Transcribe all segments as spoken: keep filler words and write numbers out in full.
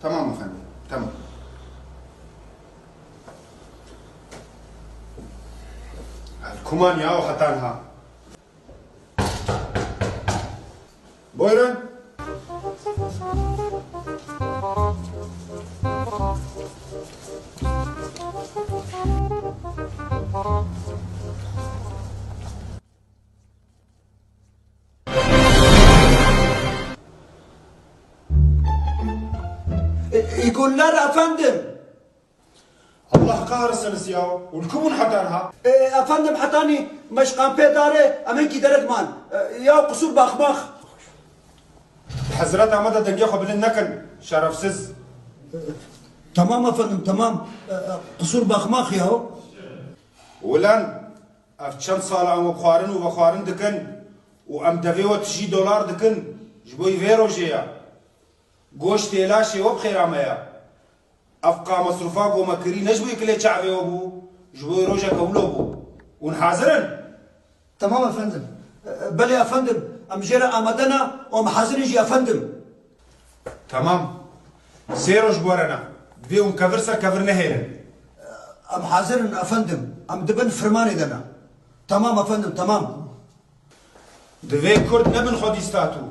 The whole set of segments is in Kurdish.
Tamam efendim, tamam. Kuman ya o hatan ha. Buyurun. E, iyi günler efendim. Allah kahretsin ya. Ulkumun hatan ha. E, efendim, hetanî meşkan pê darê, em hinkî derek man. E, ya qusur baxmax. Hezreta me de dengê xwe bilind nekin, şerefsiz. E, tamam efendim, tamam. E, e, qusur baxmax ya. Ulan, ev çend sal em xwarin û vexwarin dikin û em devê we tijî dolar dikin, ji bo vê rojê ya. Goştê laşê we bi xêra me ya. Ev qa mesrûfa ku me kirî ne ji bo kilê çavê we bû, ji bo rojeke wilo bû. Hûn hazir in? Tamam efendim. E, belê efendim. Em jê re amade ne û em hazir in jî efendim. Tamam. Sê roj bi we re ne. Divê hûn kevir ser kevir nehêlin. Em hazir in efendim. Em di bin firmanê de ne. Tamam efendim, tamam. Divê Kurd nebin xwedî statû.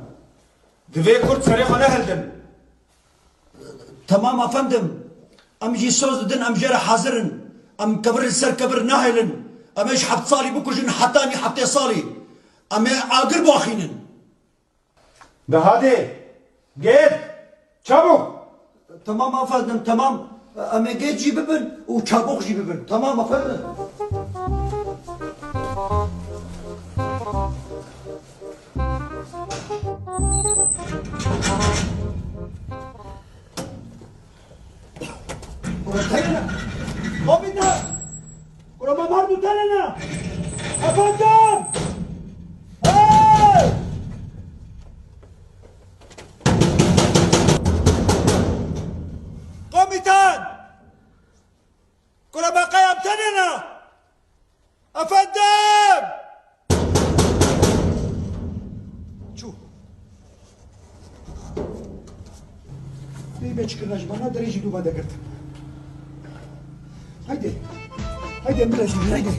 Divê Kurd serê xwe nehildin. Tamam efendim. Em jî soz didin, em jê re hazir in. Em kevir li ser kevir nahêlin. Em ê ji heft salî bikujin hetanî heftê salî. Em ê agir baxînin. De hadê, gêt, çabuk! Tamam efendim, tamam. Em ê gêt jî bibin û çabuk jî bibin. Tamam efendim. Komutan! Komutan! Kurama mardu tenene! Efendim! Hey! Komutan! Kurama kayam tenene! Efendim! Çû. Bê me çi kirina ji bana derê jî dû me de girtin. Haydi. Haydi em birejin, haydi.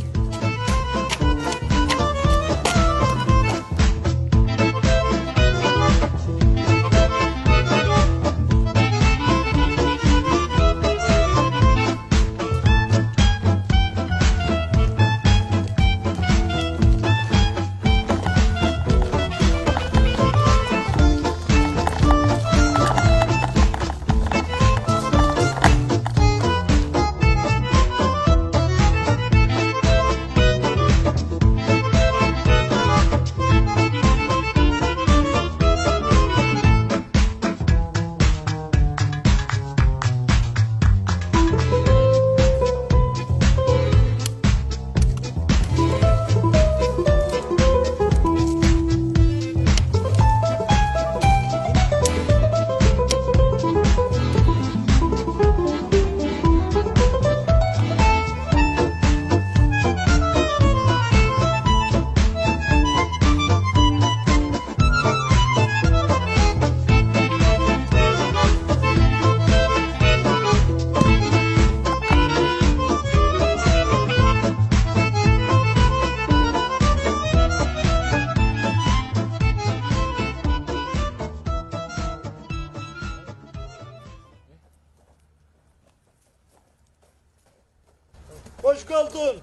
Hoş geldin.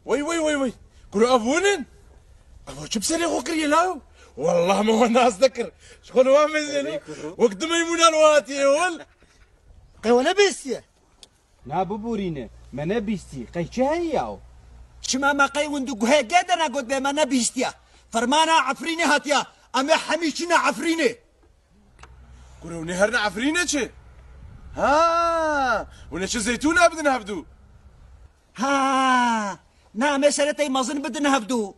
Wey, wey, wey, wey. Kuro ev hûn in? Ev çi bi serê xwe kiriye law? Wallah me we nas nekir. Ji xwe li wan mezin o. Wek du meymûnan we hatiye hol. Qey we nebihîstiye? Na biborîne. Me nebihîstî. Qey çi heye yaw? Çima me qey hûn di guhê gê de negot bê me nebihîstiye? Fermana Efrînê hatiye. Em ê hemî çine Efrînê. Kuro hûn ê herin Efrînê çi? Ha, hûn ê çi zeytûna bidin hevdû? Ha, na em ê seretey mezin bidin hevdû.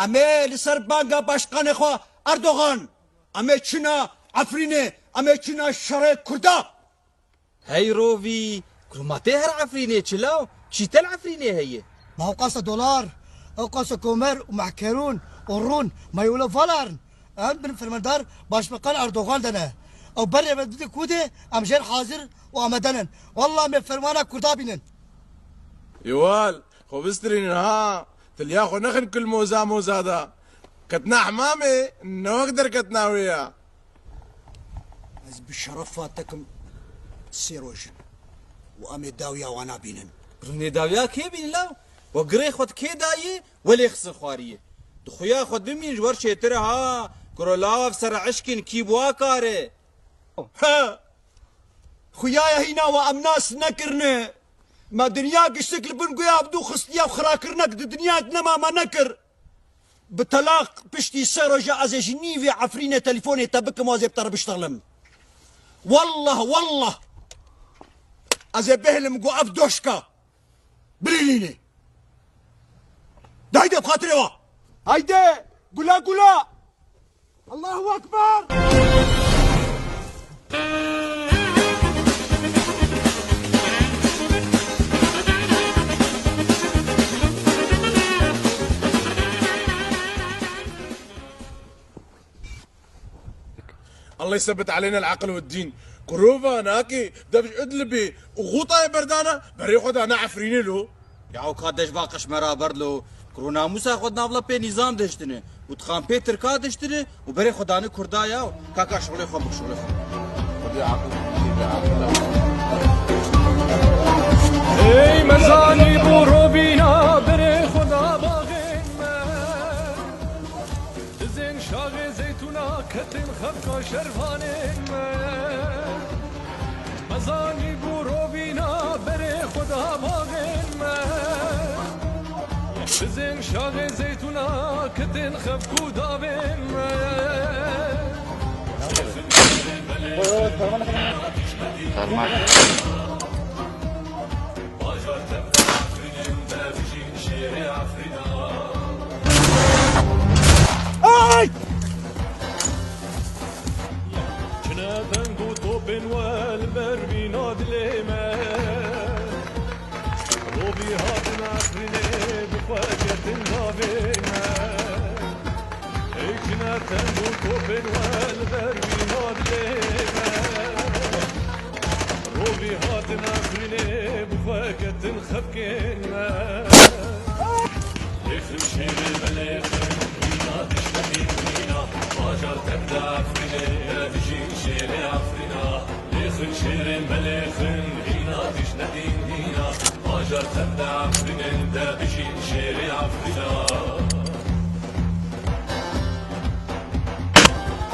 Em ê li ser banga başkanê xwe Erdogan. Em ê çina Efrînê, em ê çina şerê Kurda. Hey rovî, kuro ma tê her Efrînê çi law? Çî te li Efrînê heye? Ma ew qasa dolar, ew qasa komer û mehkerûn û rûn, ma yê wilo valarin. Em bin fermandar Başbakan Erdogan de ne. Ew berê ve dide kûdê, em jêr hazir û amade nin. Wallah em ê fermana Kurda bînin. Yewal, xwe bistirînin ha. Tiliya xwe nexin kul moza moza da. Ketina hemamê, ne wek derketina wê ya. Ez bi şerefa te kim sê roj in û em ê dawiya wana bînin. Rûnê dawiya kê bînin law? We girê xwe di kê dayî, welê xisir xwariyê. Di xuya xwe dimîn ji wer çêtir e ha. Kuro law ev sere eşkên kî bi wa kar e? Ha! Xuyaya hîna we em nas nekirine. Me dinya giştik li bin guya Ebdû xistiye û xirakirinek di dinya nema me nekir. Bi telaq piştî sê roja ez ê ji nîvê Efrînê telîfonê te bikim, ez ê bi te re biştexlim. Wallah, wallah. Ez ê bihêlim ku ev doşka. Bilîlînê. De haydi bi xatirê wa. Haydi. Gula gula. Allahu Ekber. الله يثبت علينا العقل والدين. Kurova nakê, dev ji Idlibê û Xûtayê berdana, berê xwe dana Efrînê lo. Ya o ka dej va qeşmera berd lo, kuro namûsa xwe di nav lepê nîzam diştine û dixan pê Tirka diştine û berê xwe dane Kurda ya. Kaka şixulê xwe bik, şixulê xwe. Ey mezanî bû robîna berê xwe da baxên me. Dizên şaxê zeytûna ketin xefka şervanên me. Mezanî bû robîna berê xwe da baxên me. Dizên şaxê zeytûna ketin xefk û davên me. Ferman. Ay! Çine deng û topên we li ber mîna dilê me. Robî hatin Efrînê bi xwe ketin davê me. Ey çine deng û topên we li ber mîna dilê me. Rovî hatin Efrînê bi xwe ketin xefkên me. Lêxin şêrê me lêxin, hîna tişt nedîn hîna. Bajar tev de Efrînê, te dijîn şêrê Efrîna. Lêxin şêrê me lêxin, hîna tişt nedîn hîna. Bajar tev de Efrînê, te dijîn şêrê Efrîna.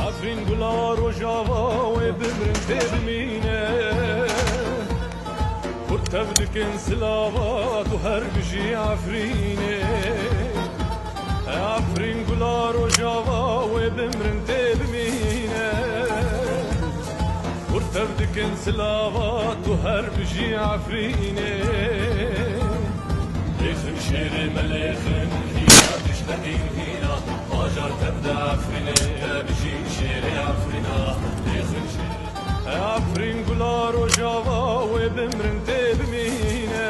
Efrîn gula Rojava wê bimrin tê bimîne. Kurd tev dikin silava tu her bijî Efrînê. Efrîn gula Rojava wê bimrin tê bimîne. Kurd tev dikin silava tu her bijî Efrînê. Lêxin şêrê me lêxin, hîna tişt nedîn hîna. Bajar tev de Efrînê, te bijî şêrê Efrîna. Lêxin şêrê. Efrîn gula Rojava wê bimrin tê bimîne.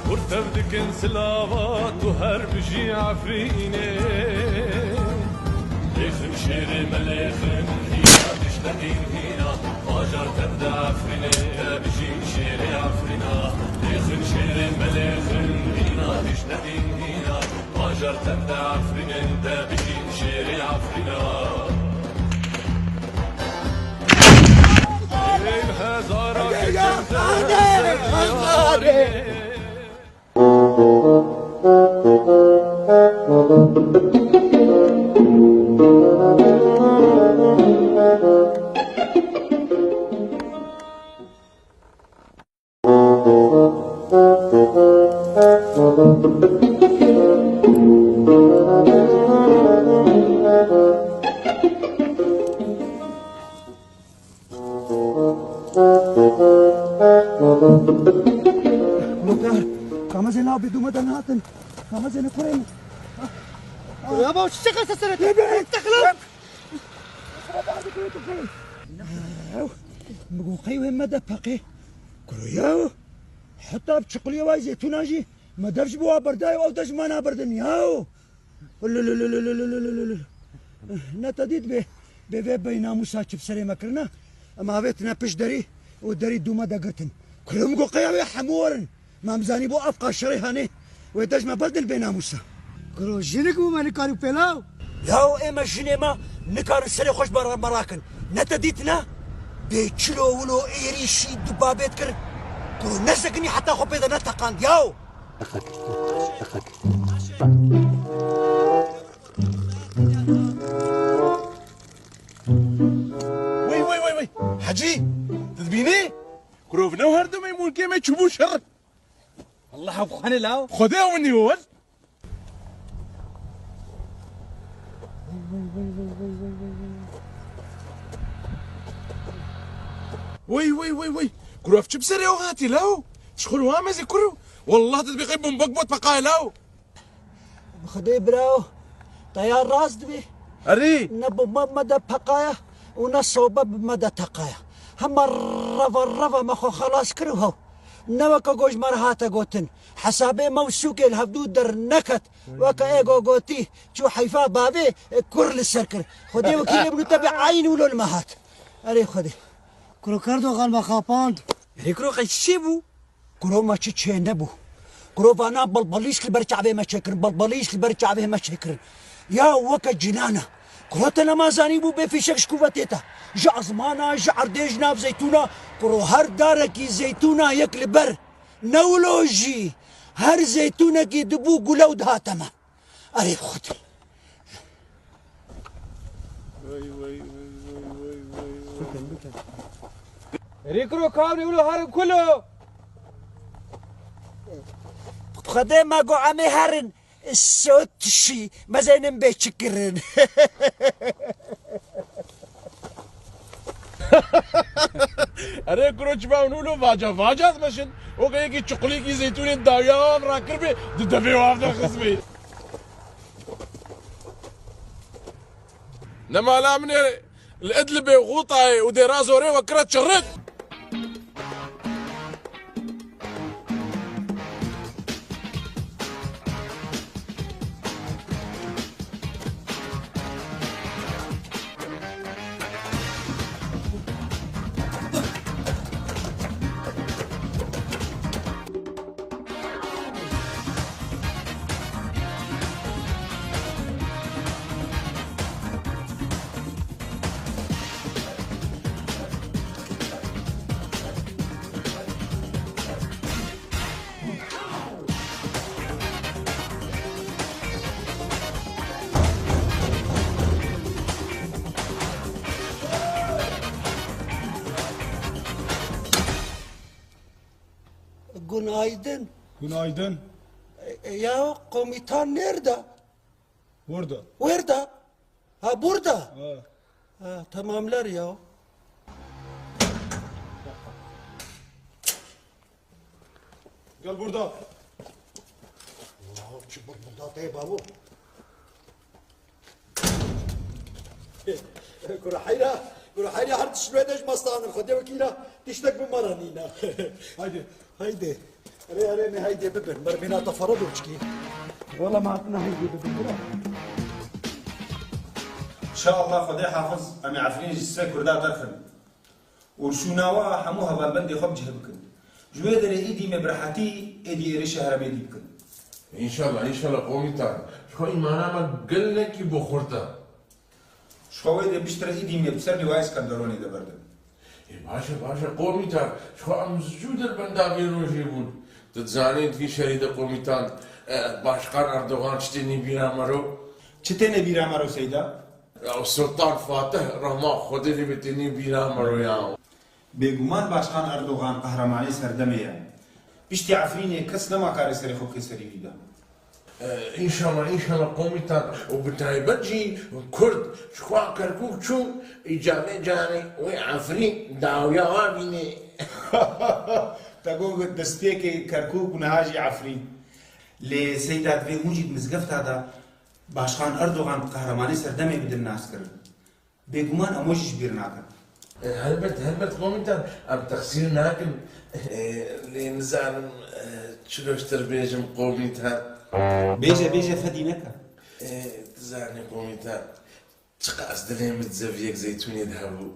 Kurd tev dikin silava tu her bijî Efrînê. Lêxin şêrê me lêxin, hîna tişt nedîn hîna. Bajar tev de Efrînê, te bijî şêrê Efrîna. Lêxin şêrê me lêxin, hîna tişt nedîn hîna. Bajar tev de Efrînê, te bijî şêrê Efrîna. Ey hezara keçên te ser diyarê. Muxtar, kamezên nav bê dûme de nehatin. Kamezên kurê min. Ya baba, çi çeker sesere? Ew, min got qey wê me de peqê. Kuro yaw. Heta bi çiqiliyê wayî zeytûnan jî me dev ji bo wa berdaye û ew de ji me nabirdin yaw. Ne te dît bê. Bê vê bênamûsa çi bi serê me kirine, em avêtine pişt derî û derî dû me de girtin. Kuro min got qey ew ê hemû werin. Me em zanîbû evqa şerê hene. Wê dest me berdin bênamûsa. Kuro jinik bû me nikarî pêlaw. Yaw ê me jinê me nikarin serê xwe ji me re merakin. Ne te dîtine? Bê çilo wilo êrîşî du babêt kir. Kuro nesekinî heta xwe pê de neteqand yaw. Wey, wey, wey, wey. Hecî, tu dibînî? Kurov ne her du meymûnkê me çûbû şer. Allah ev xanê law. Xwedê ew nî wer. Wey, wey, wey, wey. Kurov çi bi serê ew hatî law? Ji xwe wa mezî kuro. Wallah tu dibî qey bombek bot peqayê law. Bi Xwedê birawo, te ya rast dibê. Erê. Ne bi me, me de peqaya û ne sobe bi me de teqaya. Hema reva reva me xwe xelas kir û hew. Ne weke ku ji me re hate gotin. Hesabê me û sûkê li hevdû derneket. Weke ê ku gotî, çû heyfa bavê, e, kur li ser kir. Xwedê wekîlê min û te be eyn wilo li me hat. Erê Xwedê. Kuro Erdogan me xapand. Erê kuro qey çi çêbû? Kuro me çi çê nebû. Kuro vana belbelîş li ber çavê me çêkirin, belbelîş li ber çavê me çêkirin. Ya weke cinan e. Kuro te nema zanîbû bê fîşek ji kuvetê te. Ji ezmana, ji erdê, ji nav zeytûna. Kuro her darekî zeytûna yek li ber. Ne wilo jî. Her zeytûnekî dibû gule û dihate me. Erê Xwedê. Erê kuro kavnê wilo herin kulo. Xwedê me got em ê herin. Sot şî. Mezeynin bê çi kirin. Erê kuro çi be hûn wilo vaca, vaca dimeşin. O ke yekî çiqulîkî zeytûnên dawiya wan rakiribê, di devê wan de xizmê. Ne mala min ê li Idlibê, Xûtayê û Dêra Zorê we kire çirit. Günaydın. Günaydın. E, ya komutan nerede? Burada. Burada? Ha, burada. Ha. Ha, tamamlar ya. Gel burada. Ya, çi burada te babo. Kura heyra, kura heyra her tişt wê de ji me standin. Xwedê wekîla tiştek bi me re nîne. Haydi. Haydi. Erê, erê, me haydi bibir. Mer bîna te fara doçkî. Wala me hatine haydi bibir. Bira. Şa Allah Xwedê hafiz, em ê Efrîn ji sê Kurda derxin. Û şûnawa hemû hevalbendê xwe bi cih bikin. Ji wê derê îdî me bi rehetî êdî êrişê herêmê dî bikin. Înşallah, înşallah komîtan. Ji xwe îmana me gelekî bo xurt e. Ji xwe wê dê biştire îdî me bi ser Lîwayê Skenderonê de berdin. Ê, baş e, baş e komîtan. Ji xwe em zû derbenda vê rojê bûn. Tu dizanî di vî şerî de komîtan, e, Başkan Erdogan çi tênî bîra me ro? Çi têne bîra me ro Seyda? Ya Sultan Fatih, rehma Xwedê lê bê, tênî bîra me ro ya. Bêguman Başkan Erdogan qehremanê serdemê ye. Piştî Efrînê kes nema karê serê xwe bike serî wî de. E, înşallah, înşallah komîtan. Û bi taybet jî Kurd ji xwe Kerkûk çû, îcarê carê wê Efrîn dawiya wan bînê. Te got destpêkê Kerkûk û niha jî Efrîn. Lê Seyda divê hûn jî di mizgefta de Başkan Erdogan bi qehremanê serdemê bidin naskirin. Bêguman em we jî ji bîr nakin. E, helbet, helbet komîtan, em texsîr nakin. E, lê nizanim, e, çi reştir bêjim komîtan. Bêje, bêje, fedî neke. E, dizanî komîtan. Çiqas dilê min zeviyek zeytûnê de hebû.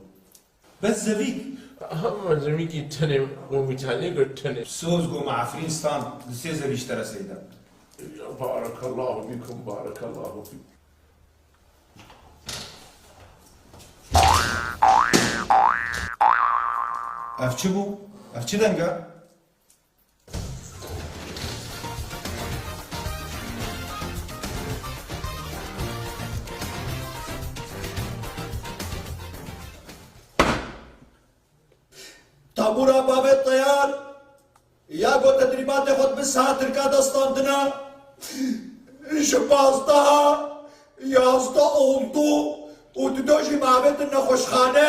Bes zevîk? Hema zevîkî tenê, komîtanê got tenê. Soz go me Efrîn stand, di sê zevî ji te re seyda. Ya barekallahu fîkum, barekallahu fîkum. Ev çi bû? Ev çi deng e? Tabûra bavê teyar ya ku tedrîbatê xwe di bin saha Tirka de standina, ji pazdeh, yazdeh oldu û dido jî me avêtin nexweşxane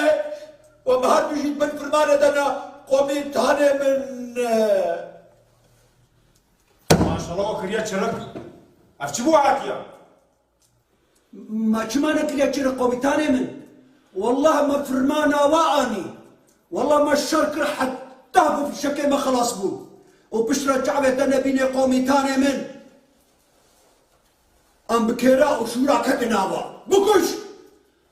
û me her du jî di bin firmanê de ne, komîtanê min. Maşallah, we kiriye çirik. Ev çi bû hatiye? Ma çima nekiriye çirik komîtanê min? Wallah me firmana we anî. Wallah me şer kir heta bi fişekê me xelas bû. Û piştre çavê te nebînê komîtanê min. Em bi kêra û şûra ketin ava. Bikuş!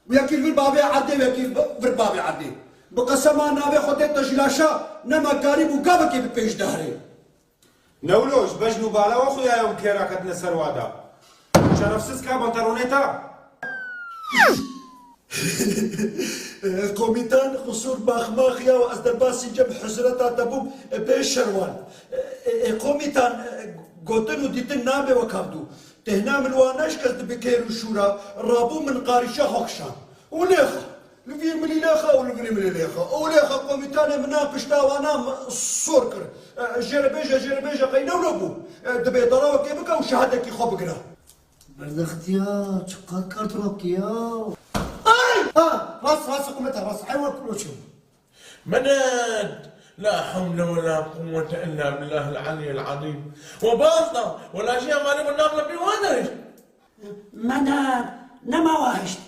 Wekî li vir bavê erdê, wekî li vir bavê erdê. Bi qesema navê Xwedê te ji laşa nema karîbû gavekê bi pêş de herê. Newlo, ji bejn û bala we xuya ye û kêra ketine ser wa da. Şerefsiz ka pantalonê ta. Komîtan, qisûr baxmax ya û ez derbasî cem hizreta te bûm, e, bê şerwan. E, e, e, komîtan, e, gotin û dîtin nabe wek hevdû. Têhna min wa neşkest bi kêr û şûra, rabû min qarîşa xwe kişand. Û lêxa. Li vî milî lêxa û li virî milî lêxa. Û lêxa komîtanê min a pişta wana sor kir. E, jêre bêje, jêre bêje qey newno bû. E, dibê dalawekê bike û şehadekî xwe bigire. Berdextiya, çiqas kartolokî ya. Ay! Ha, rast, rast, hikûmeta, rast. Heywan kuloçum. Medet! La hewle we la quwwete illa billahil aliyyil azîm. We baz da, we lajiya malê we nav li pê wa de hişt. Medet! Nema wa hişt.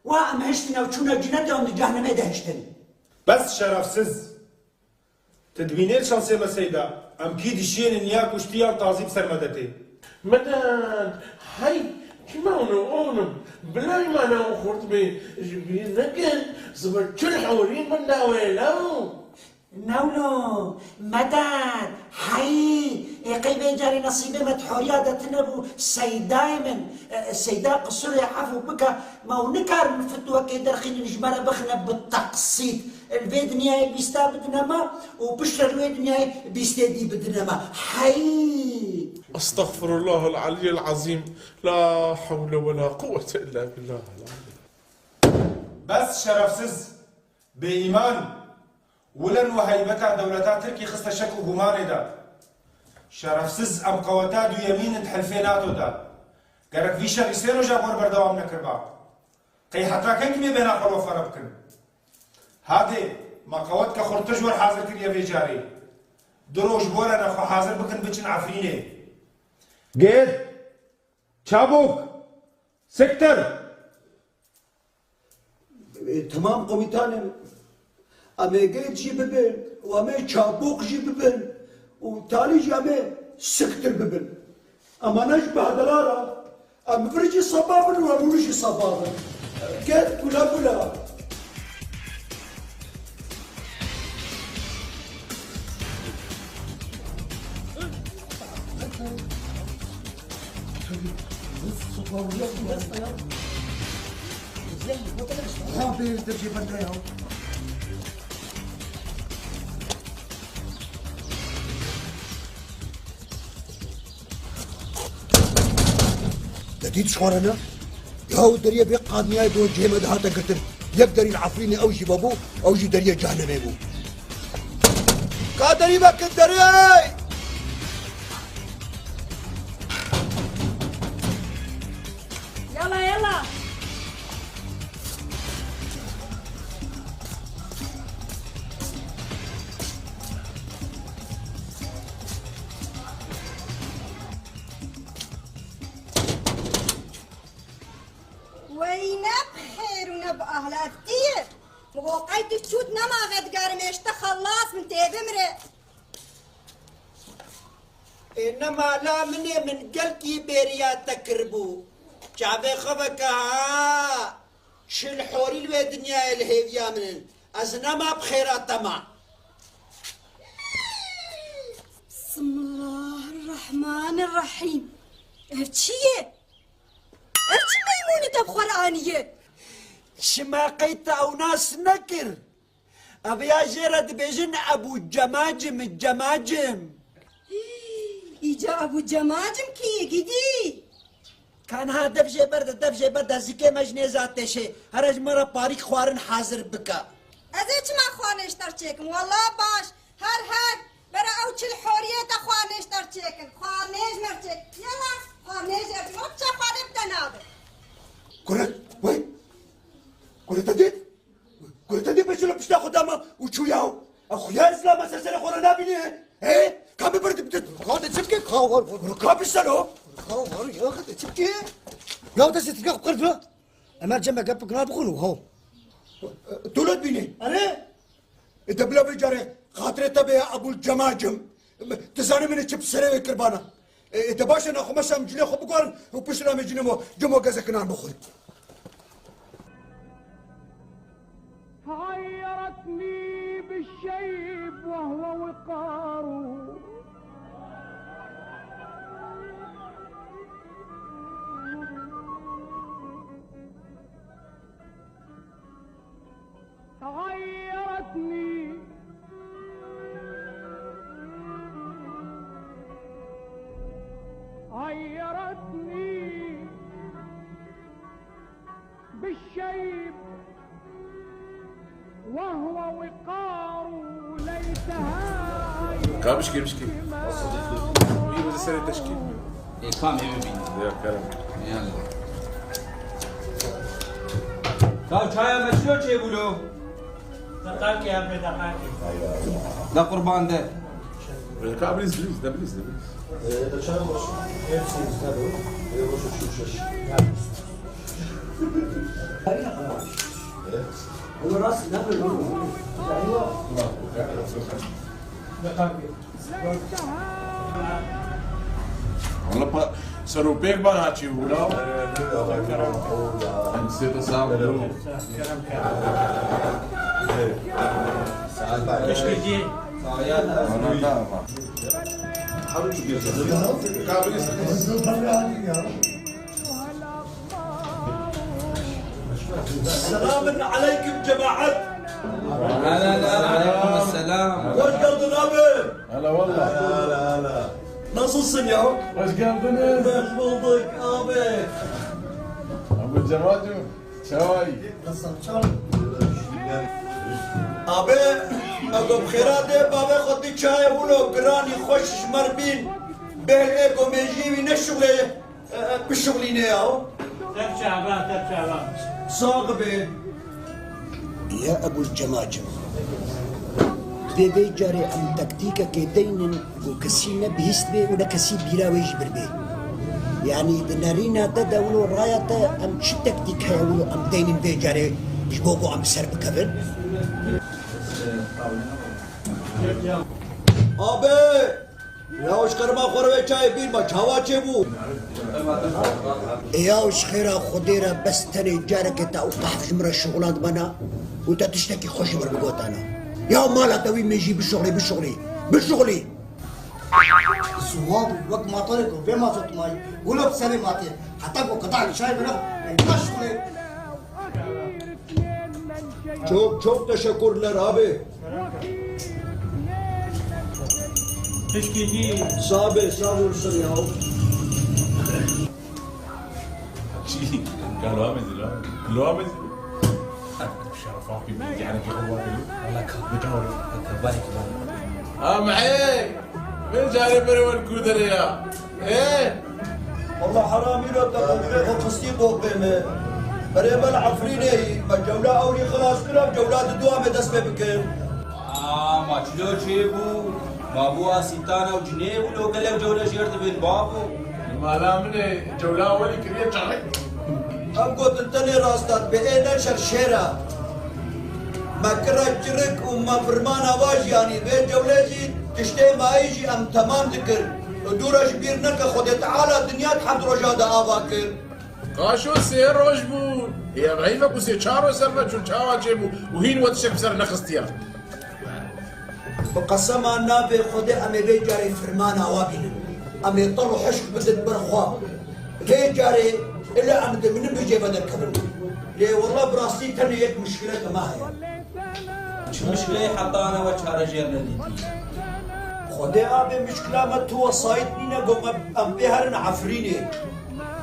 Wa em hiştin ew çûne cinetê em di cehnemê de hiştin. Bes şerefsiz! Tu dibînê li şansê me seyda, em kî dişiyênin ya kuştiyan tazî bi ser Medetê. Medet, hey, çima wilo oğlum? Bilay mana û xurt bê, ji bîr nekin, zibil çil hûrî min dawê law. Newlo, Medet, hey, ê qey vê carê nesîbê me di horiya de tine bû, seydayê min, e, seyda qisurê efû bike, ma û nikarin fitwekê derxînin ji me re bixine bi teqsît. Li vê dinyayê bîsta bidine me û piştre li wê dinyayê bîstê dî bidine me. Hey! Estexfirullahal aliyyel azîm. La hewle we la quwwete illa billahil azîm. Bes şerefsiz, bêîman, wilen û heybeta dewleta Tirkî xiste şek û gumanê de. Şerefsiz em qeweta duyemîn in di hilfê nato de. Gerek vî şerî sê roja bor berdewam nekirba. Qey heta kengî mê bêhna xwe li we fere bikin? Hadê, me qewet ke xurtij wer hazir kiriye vê carê. Du roj bore ne xwe hazir bikin biçin Efrînê. Gêt! Çabuk! Siktir! E, temam komîtanê min. Em ê gêt jî bibin û em ê çabûk jî bibin û talî jî em ê siktir bibin. Ama ne ji behdela re, em vir jî seba bin û em wir jî seba bin. Gêt gula gula. Te dît ji xwe re ne? Ya û deriyê vê qadniyayê bo cihê me dihate girtin. Yek derî li Efrînê ew jî vebû, ew jî deriyê cehnemê bû. Ka derî vekin derê! Yala, yala. Wey ne bi xêr û ne bi ahlatî ye. Min got qey tu çût nema vedigerim ê ji te xelas bin tê bimire. Ê nema la min ê, min gelkî bêriya te kiribû. Çavê xwe veke ha. Çil horî li wê dinyayê li hêviya min in. Ez nema bi xêra te ma. Bismillahirrahmanirrahîm. Ev çi ye? Ev çi meymûnî te bi xwe re aniye? Çima qey te ew nas nekir? Ev ya jê re dibêjin Ebû Cemacim, Cemacim. Îca Ebû Cemacim kî ye gidî? Ka niha dev jê berde, dev jê berde, zikê me ji nêza têşê. Here ji me re parîk xwarin hazir bike. Ez ê çima xwarnê ji te re çêkim? Wela baş, her her, bere ew çil horiyê te xwarnê ji te re çêkin. Xwarnê ji me re çêkin. Yela, xwarnê jê re çêkin. Wek çaxanê bi te nabe. Kuret, wey. Kuret, hadi. Kurê te dê peçûna pişta xwe dama û çû yaw. Ew xuya Îslam e, ser serê xwe re nabîne. He? Ka min bir dibdit. Ka te çi bike? Ka war, war. Ka pişta lo. Ka war, ya ka te çi bike? Ya te se tirka xwe qird lo. Emer cem me gep bikina bixwin û haw. Tu lo dibînî? Erê. E, te bila vê carê xatirê te bê ya Ebûl Cemacim. Tu zanî min ê çi bi serê wê kir bana. E, e, te baş e, naxwe meşe em cilê xwe biguherin û piştre em ê cinê mo, cemo gezek nan bixwin. عيرتني بالشيب وهو وقار. عيرتني، عيرتني بالشيب وهو وقار ليتها. Ka bişkê, bişkê. Î, bi serê te şikê. Ê, kam ê bibînin. Ya, kerem. Yalla. Ka çaya me çilo çêbû lo? Deqakê, em pê deqakê. De qurban de. Ka bilîz, bilîz, de bilîz, de bilîz. Ee, de çaya baş. Hepsi izle bu. Ee, baş şu şaş. Onu rast ne böyle? Deqakê. Wala pa, serûpêk bana çî bû, la. Em sê te sağ olun. Keşke ki. Ana da ama. Selamun aleyküm cemaat. Hela, hela, aleyküm selam. Hoş geldin abi. Hela valla. Hela, hela, hela. Nasılsın ya? Hoş geldiniz. Hoş bulduk abi. Abi Cemal'cim, çay. Abi, me got xêra de bavê xwe dî çayê wilo giranî xweş ji me re bîn. Bêl ê gomêjiyê wî neşuxlê. E, e, bişuxlîne ya. Te çava, te çava. Sax be. Ya Ebûl Cemacim, vê vê carê em taktîkekê deynin ku kesî ne bihîst bê û ne kesî bîra wê jî bir bê. Yanî di nerîna te de wilo raya te em çi taktîk heye wilo em deynin vê carê ji bo ku em ser bikevin? Abi! Ya ji qirma xwe re wê çayê bîr me, çawa çêbû? Ê ya ji xêra Xwedê re bes tenê carekê te ew qehf ji min re şixulandibana û te tiştekî xweş ji min re bigotana. Ya mala te wî mêjî bişuxlî, bişuxlî, bişuxlî. Siwab wek matorê ku vê mazo tu mayî, wilo bi serê matê, heta ku qida li çayê bira, ey naşixulê. Çok çok teşekkürler abi. Pişkî dî. Sağ be, sağ olsun ya. Çi? Galo amezî la. Galo amezî. Şeref abi, yani ki Allah bilir. Allah kahretsin. Bir daha. Barek lan. Amhe! Vê carê berê wer kû derê ya. Ê! Walla heramî re te qulfê xwe xistî doqê me. Berê bel Efrînê yî. Me cewla ewlî xilas kir, ev cewla diduwa me dest pê bikir. Aa, ma çilo çêbû? Ma bû asîtana û cinê û lo gelek cewle jêr dibin, babo. Li mala min ê cewla welî kiriye çaxik. Ev gotin tenê rast e, bi ê ne şer şêr e. Me kira çirik û me firmana va jiyanî, vê cewlê jî tiştê mayî jî em temam dikir. Û dû re ji bîr neke Xwedê Teala dinya di heft roja de ava kir. Qaşo sê roj bû, Ya heyf e ku sê çar roj ser ve çû, çawa çêbû û hîn we tiştek bi ser nexistiye. Bi qesema navê Xwedê em ê vê carê firmana we bînin. Em ê tel û hişk bidin ber xwe. Vê carê ile em dimînin bi cê ve derkevin. Lê wela bi rastî tenê yek muşkileke me heye. Çi muşkileyê heta ana we çare jêr nedîtî? Xwedê abê muşkila me tu wesayît nîne, got me em pê herin Efrînê.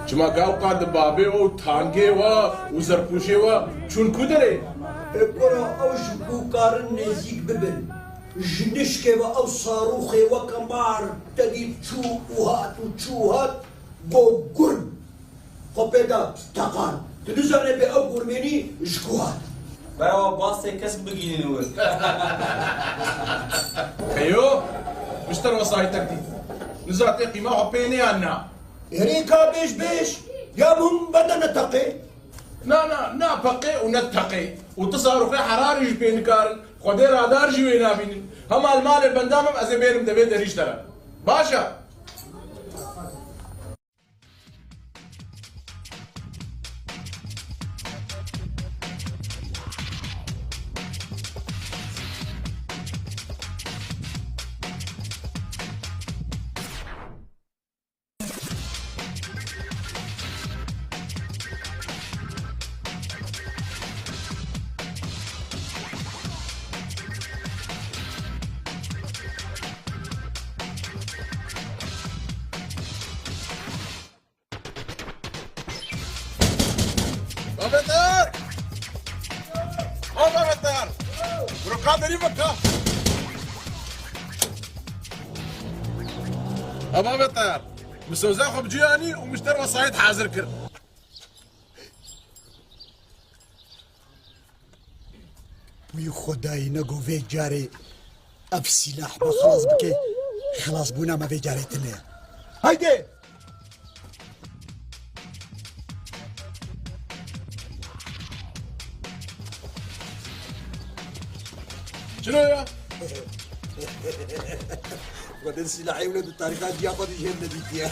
Çima ka ewqas di babê we û tangê we û zerpûşê we çûn ku derê? E, kura ew ji ku karin nêzîk bibin. Ji nişkê ve ew sarûxê weke mar tedî çû û hat û çû û hat, got gurm. Xwe pê da teqan. Tu nizane bê ew gurmênî ji ku hat. Bera we basê kesk bigihînin wir. Heyo, mişter wesayîtek dît. Niza tê qîma xwe pê nê yan na? Erê ka bêj bêj, ya min bede neteqê. Na, na, na peqê û ne teqê. Û tu sarûxê herarî jî pê nikarin. Xwedê radar jî wê nabînin. Hema li malê benda bim, ez ê bêrim devê derî ji te re. Baş e. Babeter! Ha, Babeter! Bro, ka derî veke. Ha, Babeter! Min soza xwe bi cî anî û min ji te re wesayît hazir kir. Wî Xwedayî nego vê carê ev sîlah me xilas bike, xilasbûna me vê carê tune ye. Haydi! Çilo ya? Xwedê silahê wilo di tarîxa diya xwe de jêr nedîtiye.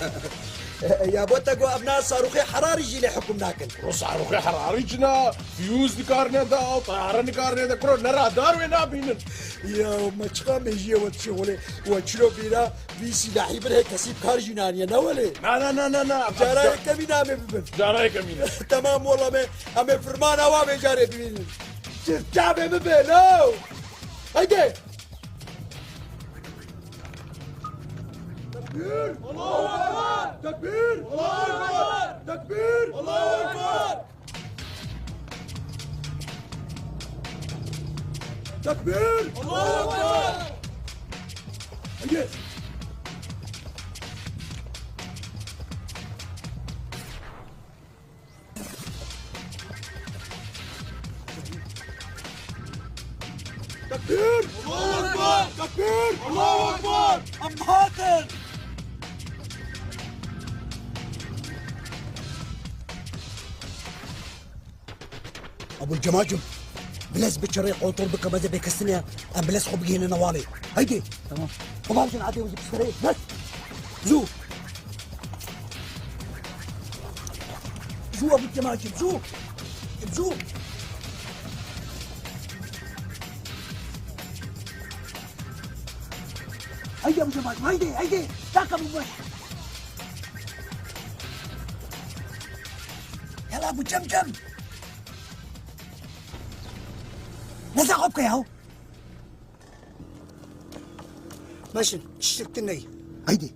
Ya bo te got ev na sarûxê herarî jî lê hukm nakin. Ro sarûxê herarî çi na? Fiyûz nikar neda, tayare nikar neda. Kuro ne radar wê nabînin. Ya me çiqa mêjiyê we dişê welê. We çilo bîra vî silahî bin hê kesî bi kar jî naniye ne welê. Na, na, na, na, na. Cara yekemîn amê bibin. Cara yekemîn. Temam wela me, em ê firmana wa vê carê bibînin. Çift çavê min bê, no! Haydi! Tekbîr! Allahu Ekber! Tekbîr! Allahu Ekber! Tekbîr! Allahu Ekber! Tekbîr! Allahu Ekber! Haydi! Tekbîr! Allahu Ekber! Tekbîr! Allahu Ekber! Em hatin! Ebûl Cemacim, bilez biçirê kontrol bike, meze bê kesine, em bilez xwe bigihîne newalê. Haydi! Tamam. Xwe bavêjin adê wî ji pişterê. Bes! Zû! Zû Ebûl Cemacim, zû! Zû! Haydi Ebûl Cemacim, haydi, haydi! Dakika bu baş! Yala Ebûl Cemcem! Neza xwe bike ya! Meşin, tiştek din ney. Haydi.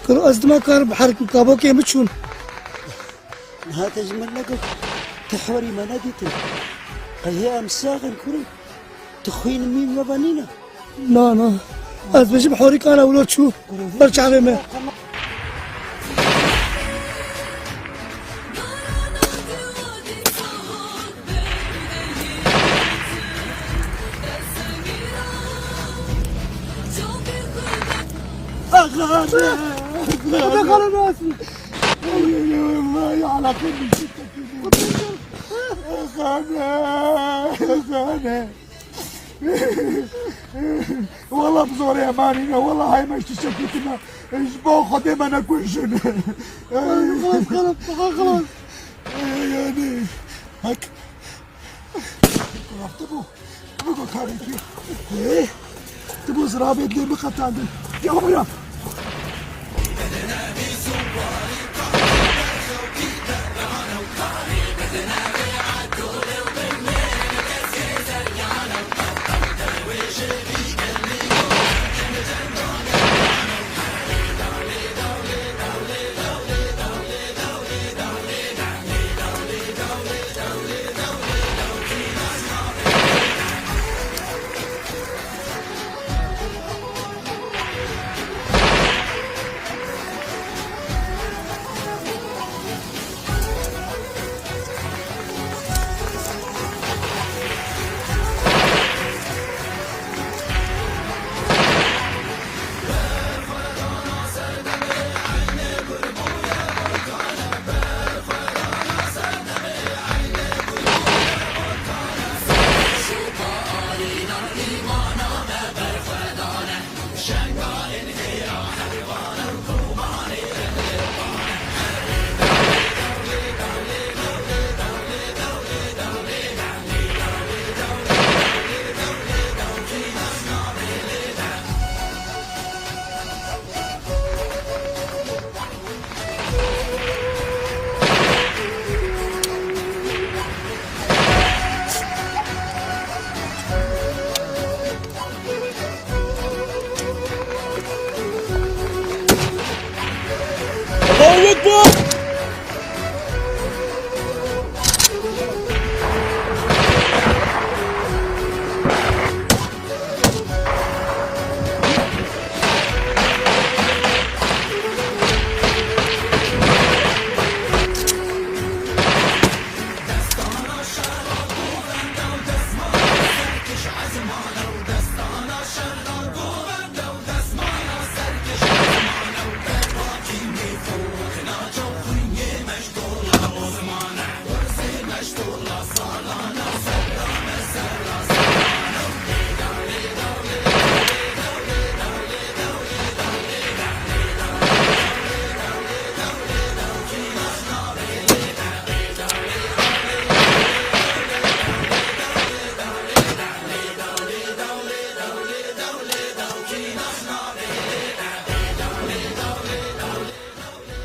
Kuro ez dima karim bi herk û kabokê min çûn. Niha te ji min negot, tu hewerî me nedîtin. Qey hê em sax in kurê. Tu xwîn mî me ve nîne. Na, na. Ez bijim horîkana wilo çû. Ber çavê me. Xane! Xane! Xane! Wela bi zorê emanîne, wela hay me ji tiştekî tune. Ji bo Xwedê me nekujin. Xelas, xelas, xelas. Yanî, hek. Rafte bû. Bigo karê tu. Ê, tu bû zirabê dilê min qetandin. Ya bira. Allahu Ekber!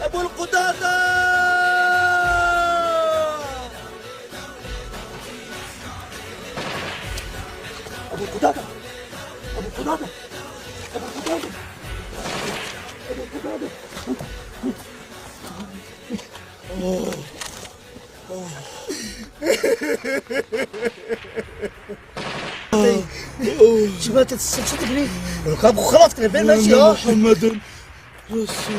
Ebul Qudada! Ebul Qudada! Ebul Qudada! Ebul Qudada! Ebul Qudada! Çima te sirçe dikirî? Ka bu xelas kire, ben nasıl ya? Muhammedun Resul.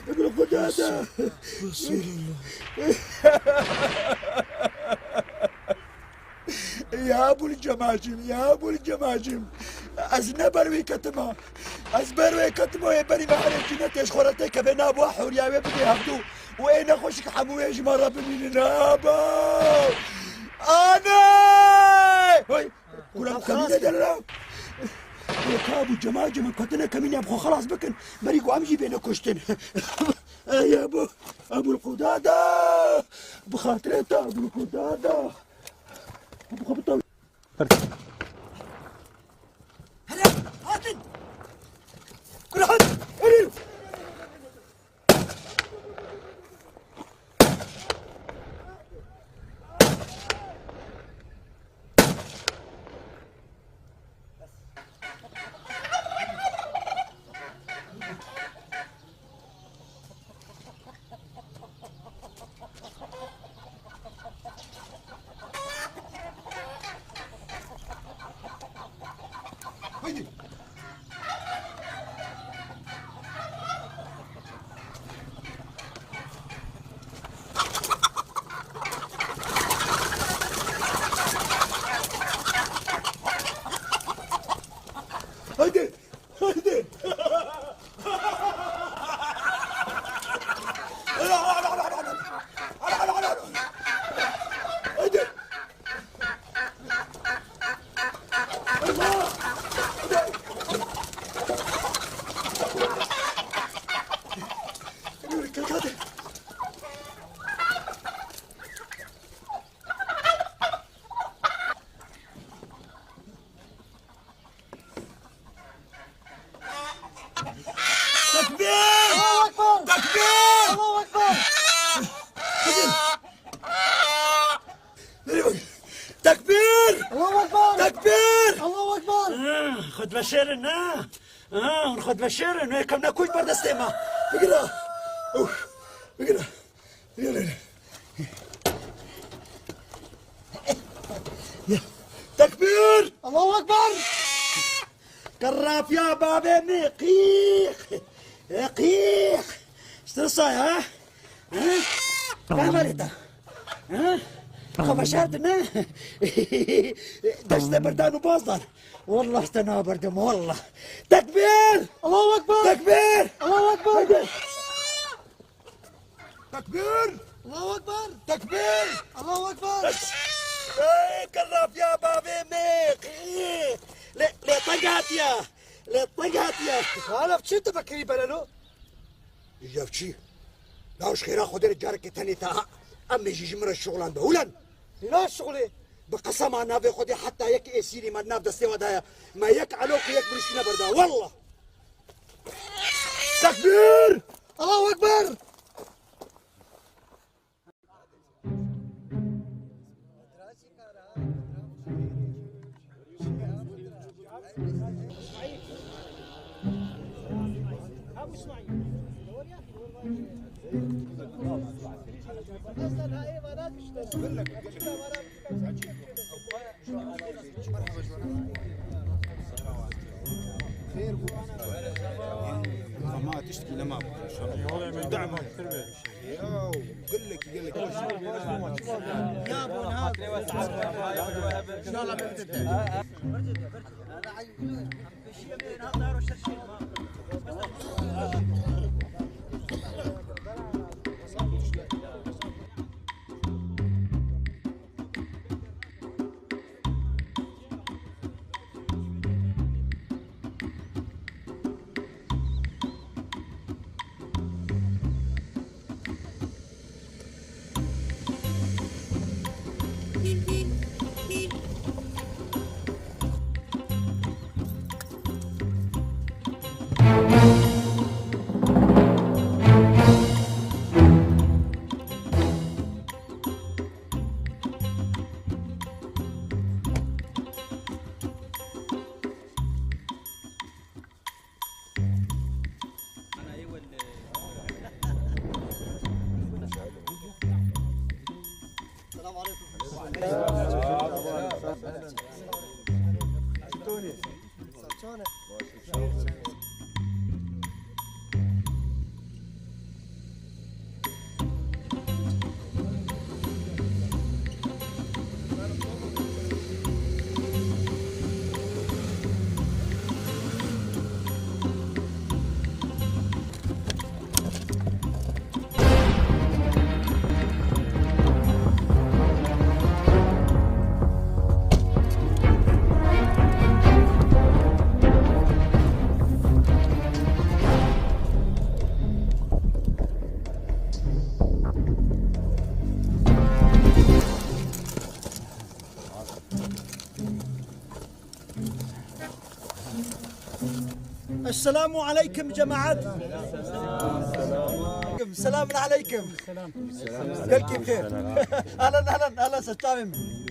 Ebul Qudada. Resulullah. Ya Ebul Cemacim, ya Ebul Cemacim. Ez ne ber wê ketima. Ez ber wê ketima, ê berî me erê cînetê ji xwe re têkeve, nabo hewriya wê bidê hevdû. Û ê nexweşik hemû wê ji me re bimînin. Abo! Anê! Hoy! Kurem kemîne de la. Ê ka Ebul Cemacim, em ketine kemîne, em xwe xelas bikin. Berî ku em jî bêne kuştin. Ey Ebul, Ebul Qudada! Bi xatirê te Ebul Qudada! Bi xwe bitaw. Hele, hatin! Rahat! Hele! Şêrin, ha? Ha, hûn xwe diveşêrin, wê kemnekuj ber destê me. Bigire. Uf, bigire. Bigire. Ya. Tekbîr! Allahu Ekber! Qerrafiya bavê min, qîx! E, qîx! Ji tirsa ya? Ha? Kamerê te. Ha? Xwe veşartine. Destê birdan û bazdan. Wallah te nabirdim, wallah. Tekbîr! Allahu Ekber! Tekbîr! Allahu Ekber! Haydi! Tekbîr! Allahu Ekber! Tekbîr! Allahu Ekber! Ey, qerrafiya bavê min! Lê, lê teng hatiye! Lê teng hatiye! Hala çi tefekirî belelo? Îja bi çi? Law ji xêra Xwedê re carekê tenê te ha. Em ê jî ji min re şixulan be. Ulan! Hîna şixulê! Bi qesema navê Xwedê heta yek êsîrî me di nav destê we de ye. Me yek elok û yek mirîşkî neberda. Wallah! Tekbîr! Allahu Ekber! Ama tiştkî nema. Yolê min dema. Ya, gelek, gelek. السلام عليكم جماعة. السلام عليكم. Gelkî bixêr. Ahlan, ahlan, ahlan, serçavê min.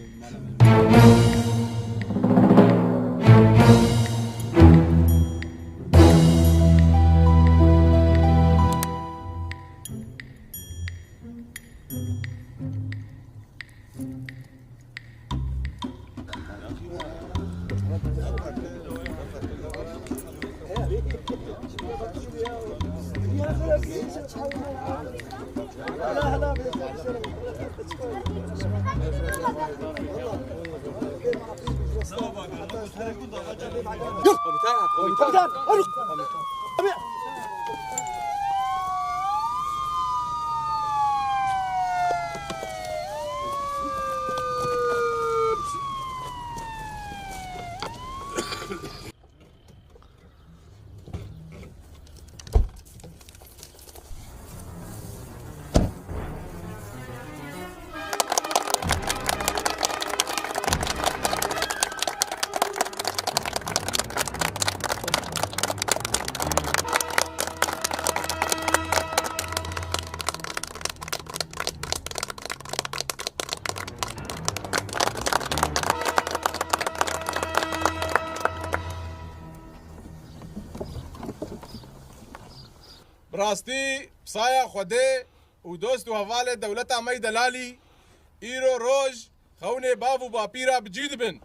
Bi rastî, bi saya Xwedê û dost û hevalê dewleta me yî delalî, îro roj xewnê bav û bapîra bi cî dibin.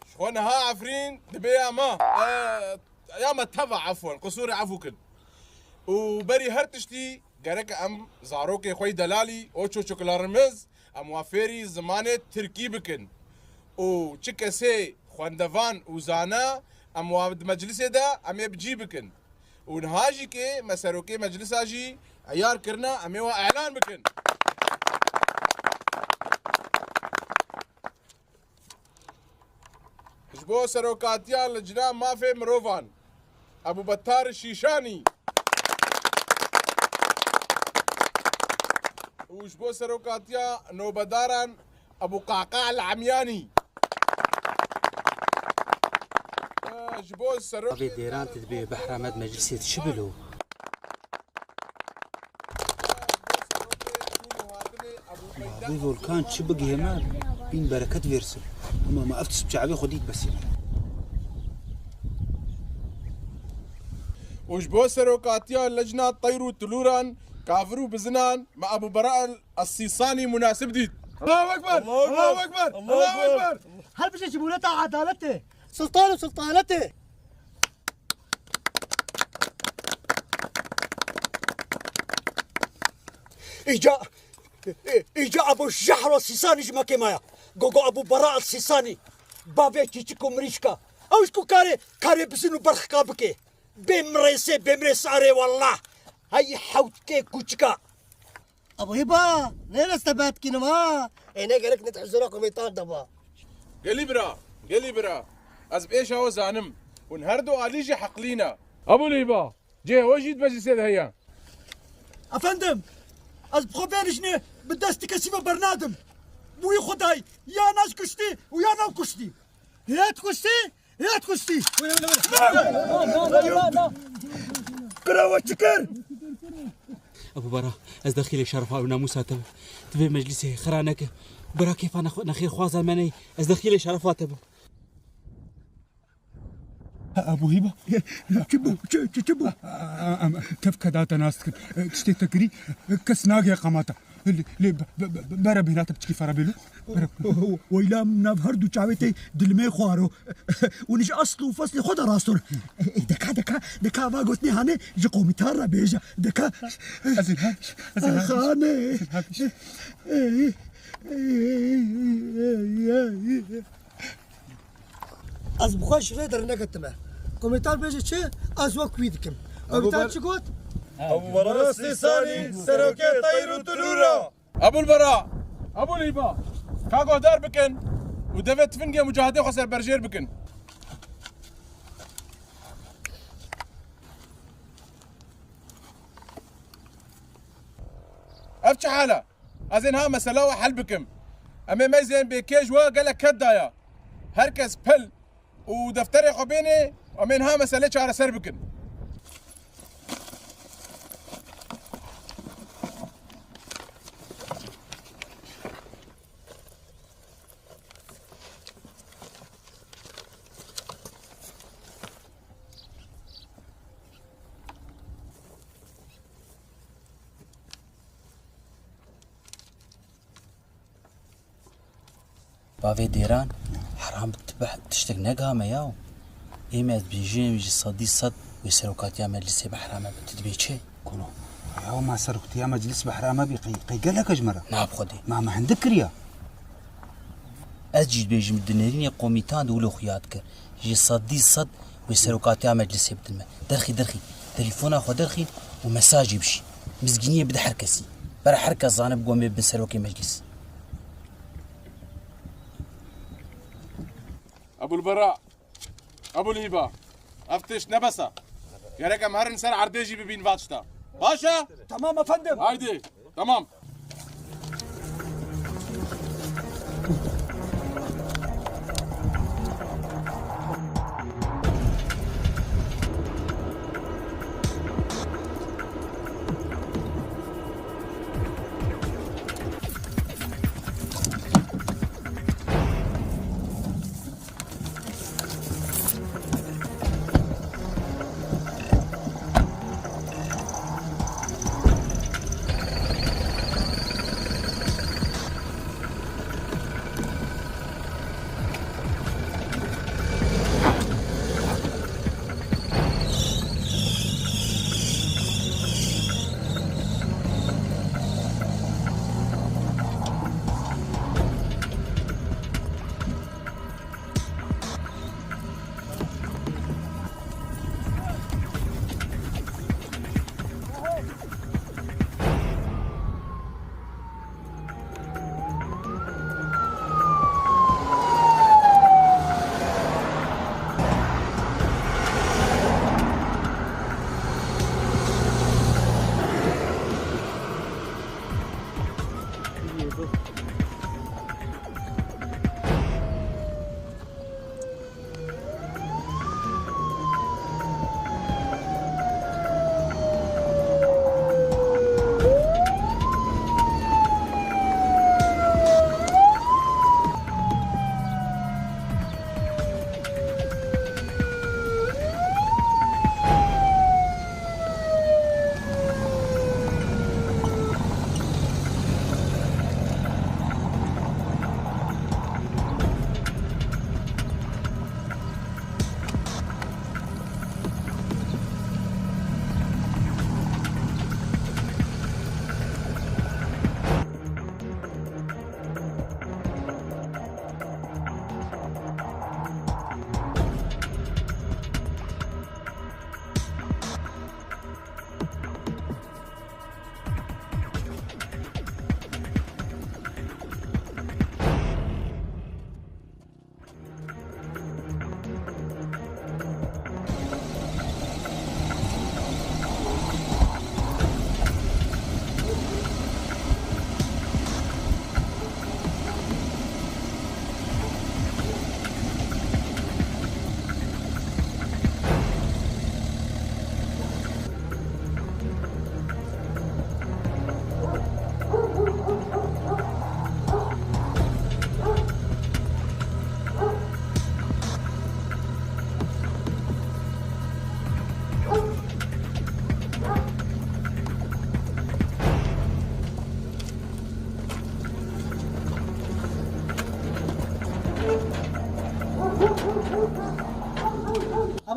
Ji xwe niha Efrîn dibe ya me, e, ya me teva, efwen, qisûrê efû kin. Û berî her tiştî gerek em zarokê xwe yî delalî û çoçikla rimiz, em wa fêrî zimanê tirkî bikin. Û çi kesê xwendevan û zana, em wa di meclisê de em ê bi cî bikin. Û niha jî kê me serokê meclisa jî eyar kirine, em ê wa elan bikin. Ji bo serokatiya Lijna Mafê Mirovan, Ebû Bettar Şîşanî. Û ji bo serokatiya nobedaran, Ebû Qaqal Emyanî. Ji bo serok- Avê dêran tu dibê Behra me di meclisê de çi bilo? Babî Volkan çi bigihê me, bîn bereket versin. Ama me ev tişt bi çavê xwe dît besî. Û ji bo serokatiya Lejna Teyr û Tulûran, Kavir û Bizinan, me Ebû Bera el Sîsanî munasib dît. Allahu Ekber! Allahu Ekber! Allahu Ekber! Her bijî Cumhuriyeta Adaletê, Sultan û Sultanetê. Îca, îca Ebû Jehra Sîsanî ji me kêma ya. Gogo Ebû Bera Sîsanî. Bavê çîçik û mirîşka. Ew ji ku karê, karê bizin û berxika bike. Bê mirêsê, bê mirêsarê wallah. Hey hewtkê kûçika. Ebû Hîba, nêreste bet kînim ha. Ê ne gerek nit huzura komitan de ba. Gelî bira, gelî bira. Ez bi êşa we zanim. Hûn her du alî jî heqlî ne. Ebû Hîba, cihê we jî di meclisê de heye. Efendim, ez bi xwe vê lijnê bi destî kesî ve bernadim. Bi wî Xwedayî, ya nas kuştî û ya nav kuştî. Hêt kuştî, hêt kuştî. Bira we çi kir? Ebû Bera, ez dexîlê şerefa û namûsa te bim. Tu vê meclisê xira neke. Bira kêfa nexwe-, nexêrxwaza me neyê. Ez dexîlê şerefa te bim. Ebû Hîba. Çi bû? Çi, çi, çi bû? Em kevke date nas dikin. Tiştê te kirî, kes nagê qamata. Lê, lê, be-, be-, be-, bere bêhna te piçkî fera bêlo. Bere. Weyla min nav her du çavê te dilimê xwaro. Û ji asl û feslê xwe de rastor. Ê, deka, deka, deka va gotinê hanê ji komitan re bêje. Deka. Ez ê ha, ez ê ha. Xanê. Ez ê ha. Ey, ey, ey, ey, ey, ey. Ez bi xwe ji vê derneketime. Komitan bêje çi, ez wek wî dikim. Komitan çi got? Ebû Bera Sîsanî, serokê Teyr û Tulûra. Ebûl Bera, Ebûl Hîba, ka guhdar bikin û devê tifingê mucahidê xwe serberjêr bikin. Ev çi hal e? Ez ê niha mesela we hel bikim. Em ê meyzên bêkêj we gelek ked daye. Her kes pil û defterê xwe bênê, em ê niha meselê çareser bikin. Bavê dêran, heram bi tibeh tiştek negiha me yaw. Ê me ez dibêjim jî sedî sed wê serokatiya meclisê behra me bi, tu dibê çi? Kuro. Ya ma seroktiya meclis behra me bî, qey, qey gelek e ji me re. Na bi Xwedê. Ma me hindik kiriya. Ez jî dibêjim di nerînê komîtan de wilo xuya dike. Ji sedî sed wê serokatiya meclisê bidin me. Derxî, derxî. Telefona xwe derxî û mesajê bişî. Mizgîniyê bide her kesî. Bere her kes zane bigom bê bin serokê meclis. Ebûl Bera, Ebûl Hîba, ev tişt ne bes e. Gerek em herin ser erdê jî bibîn va tişta. Baş e? Tamam efendim. Haydi. Tamam.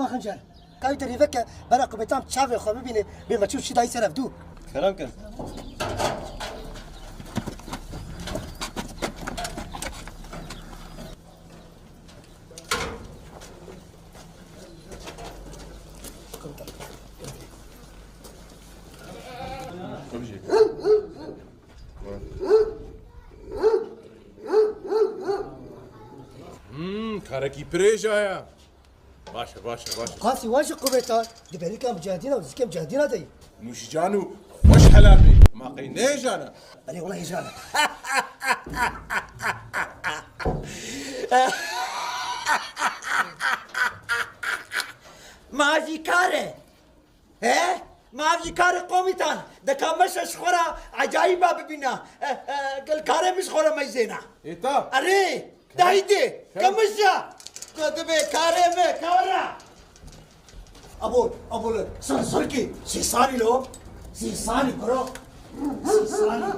Xincer, kayî derî veke, bera ku bêtam çavê xwe bibîne, bê me çû çi dayî ser ev dû. Kerem kin. Hmm, karekî pirêj aya. Baş e, baş e, baş e. Qasî, wan ji qubeta, di berîka micahidîna û zikê micahidîna de yî. Nûşîcan û xweş helal bî. Ma qey ne hêjana? Erê, wela hêjana. Ma vî kar e. He? Ma vî kar e, komutan. Deka meşe ji xwe re ecayîba bibîna. E, e, gel karê min ji xwe re meyzêna. Ê ta. Erê. Dayî dê, kemişa. Ku dibe karê me, kara. Abol, abol, sir sirkî, sî sanî lo, sî sanî kuro, sî sanî.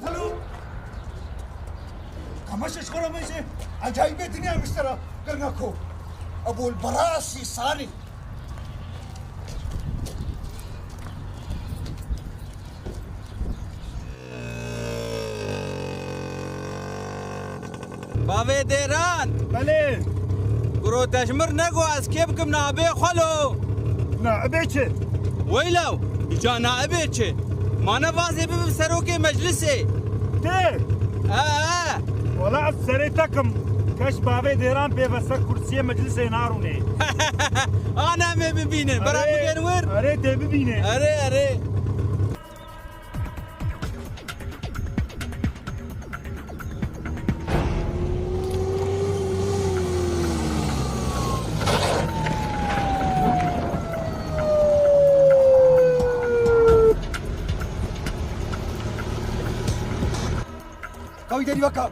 Alo. Kemişa ji xwe re me jî ecayîbê dinya miştera kirina ku. Abol, bara sî sanî. Bavê Dêran! Belê! Guro te ji mir nego ez kê bikim naibê xwe lo? Naibê çi? Weylaw, îca naibê çi? Ma ne vazê bibim serokê meclisê? Tê? He, he. Wala ez serê te kim, keş bavê Dêran pê ve ser kursiyê meclisê narûnê. Ana em ê bibînin, bera bigên wir. Erê, tê bibîne. Erê, erê. Kawî derî vaka.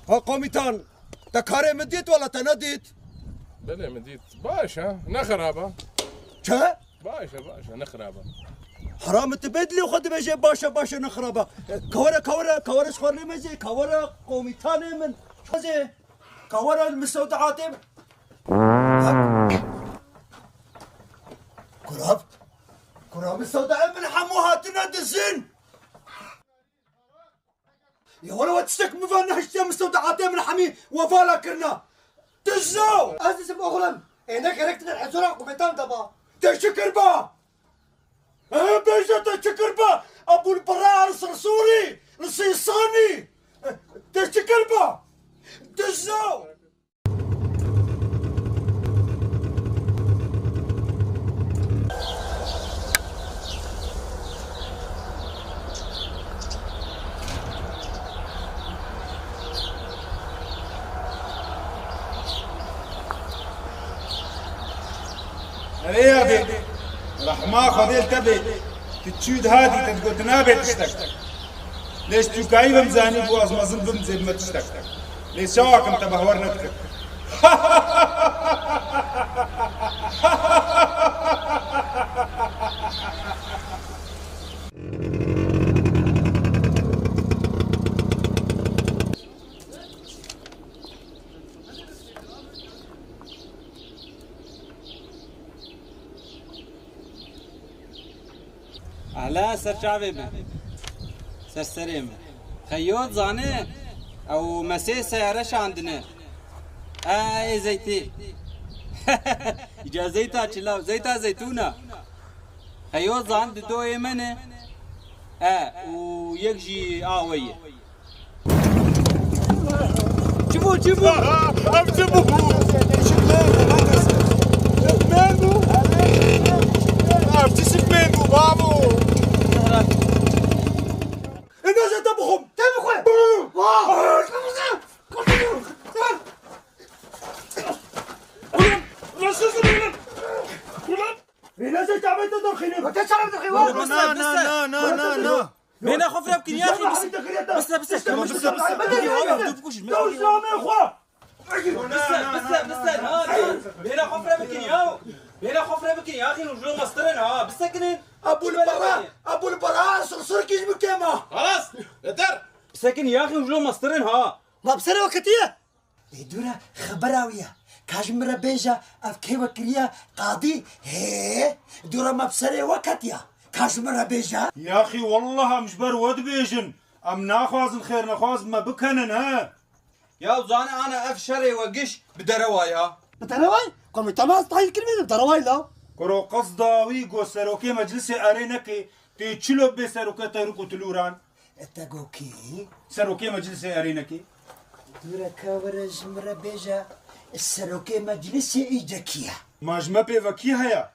Ha komutan, te karê min dît wala te nedît? Belê min dît. Baş e, ne xirab e. Çi? Baş e, baş e, ne xirab e. Heram tu bê dilê xwe dibêje baş e, baş e, ne xirab e. Kawere, kawere, kawere ji xwe lê mezê, kawere komutanê min. Mezê, kawere li misewdeatê min. Kurav, kurav misewdeatê min hemû hatine dizin. Ya were we tiştek min ve nehiştiye, misewdeatê min hemî we vala kirina. Dizo! Ezîzim oxlim, ê ne gerek tine hezora kubetan de ba. Te çi kir ba? He, bêje te çi kir ba? Ebûl Berar Sirsûrî, li Sîsanî. Te çi kir ba? Dizo! Erê yadê, rehma Xwedê li te bê. Tu çû dihatî te digot nabe tiştek. Lê ji tûkayî bim zanî bû ez mezin bim zêdime tiştek. Lê çawa kim te behwer nedikir. Ehla ser çavê min. Ser serê min. Xeyot zane ew mesê seyare şandine. E, ê zeytê. Îca zeyta çi law? Zeyta zeytûna. Xeyot zan di doyê me ne. E, û yek jî a we ye. Çi bû, Çi bû? Ev çi bû? Çi bû? Ev çi bû? Babo! Ê, naze te bixwim. Te bixwe. Ulan, ulan, siz ulan. Ulan. Ê, naze çavê te derxînim. Te çavê derxînim. Na, na, na, na, na, na. Bêhna xwe fireh bikin, ya axî, bise. Bise, bise, bise, bise. Bise, bise. Bise, bise, bise, na, na. Bêhna xwe fireh bikin, ya. Bêhna xwe fireh bikin, ya axî, hûn ji lo mestir in, ha. Bisekinin. Ebûl Bara, Ebûl Bara, sirsir kî ji min kêm e. Xelas, yeter. Bisekinin, ya axî, hûn ji lo mestir in, ha. Ma bi serê we ketiye? Ê dûre xebera wî ye. Ka ji min re bêje, ev kê we kiriye, qadî, hê, dûre me bi serê we ketiye. Ka ji min re bêje. Yaxî, wallah em ji ber we dibêjin. Em naxwazin xêrnexwaz me bikenin, he. Ya zane ana ev şerê we giş bi derewa ya. Bi dereway? Komîta me ez tahîl kiribî bi dereway la. Kuro qesda wî got serokê meclisê erê nekê, tê çilo bê seroke Terûk û Tilûran. E te got kî? Serokê meclisê erê nekê. Dûre ka were ji min re bêje, serokê meclisê îce kî ye? Ma ji me pê ve kî heye?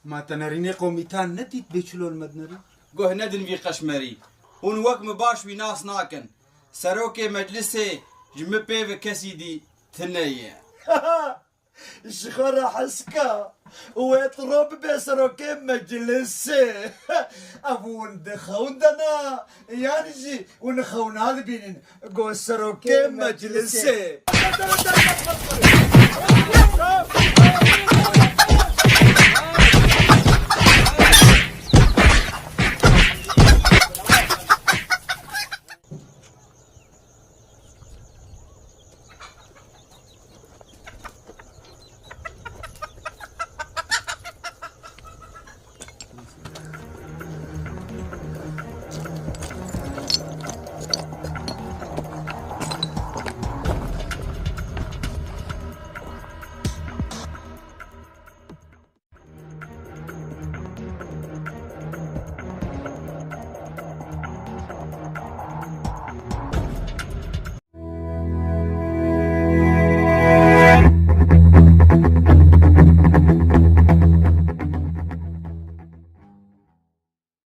Ma te nerînê komîtan nedît bê çilo li me dinerî? Guh nedin vî qeşmerî. Hûn wek min baş wî nas nakin. Serokê meclisê ji min pê ve kesî dî tune ye. Ji xwe re hes ke. Wê tu ro bibe serokê meclisê. Ev hûn di xewn de ne, yan jî hûn xewna dibînin. Go serokê meclisê.